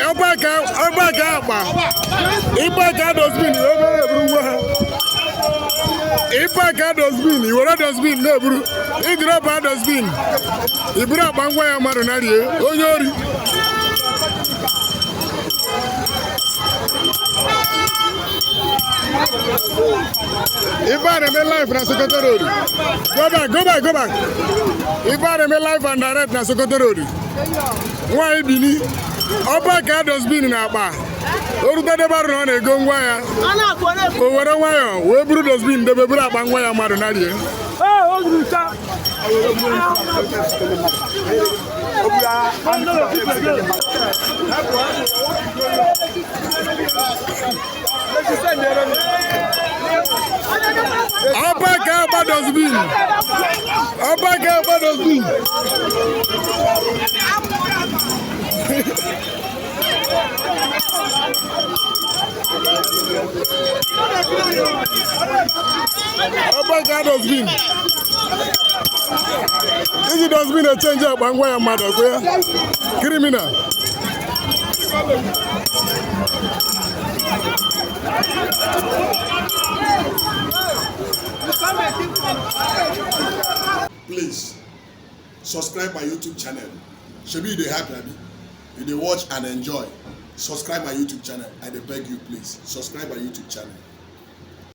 Ọgbaka akpa ịgbaka dustbin ebe na-eburu ngwa ha, ịpaka dustbin, iwere dustbin na-eburu, ịdịrọba dustbin, iburu akpa ngwa ya mmadụ na rie. Onye ori. Ife a na-eme live na Sokoto Road. Go back, go back, go back. Ife a na-eme live and direct na Sokoto Road. Nwaanyị Bini, ọ paka dustbin na akpa. O rute debe arụ na ọ na-ego ngwa ya. O were nwayọọ wee buru dustbin debe, buru akpa ngwa ya mmadụ na rie. Ọ paka akpa dustbin. Ọ paka akpa dustbin. Ọ paka dustbin. Iji dustbin echenji akpa ngwa ya mmadụ ọkụ ya. Criminal. Please subscribe my YouTube channel. Shebi you dey happy, abi you dey watch and enjoy? Subscribe my YouTube channel. I dey beg you, please subscribe my YouTube channel.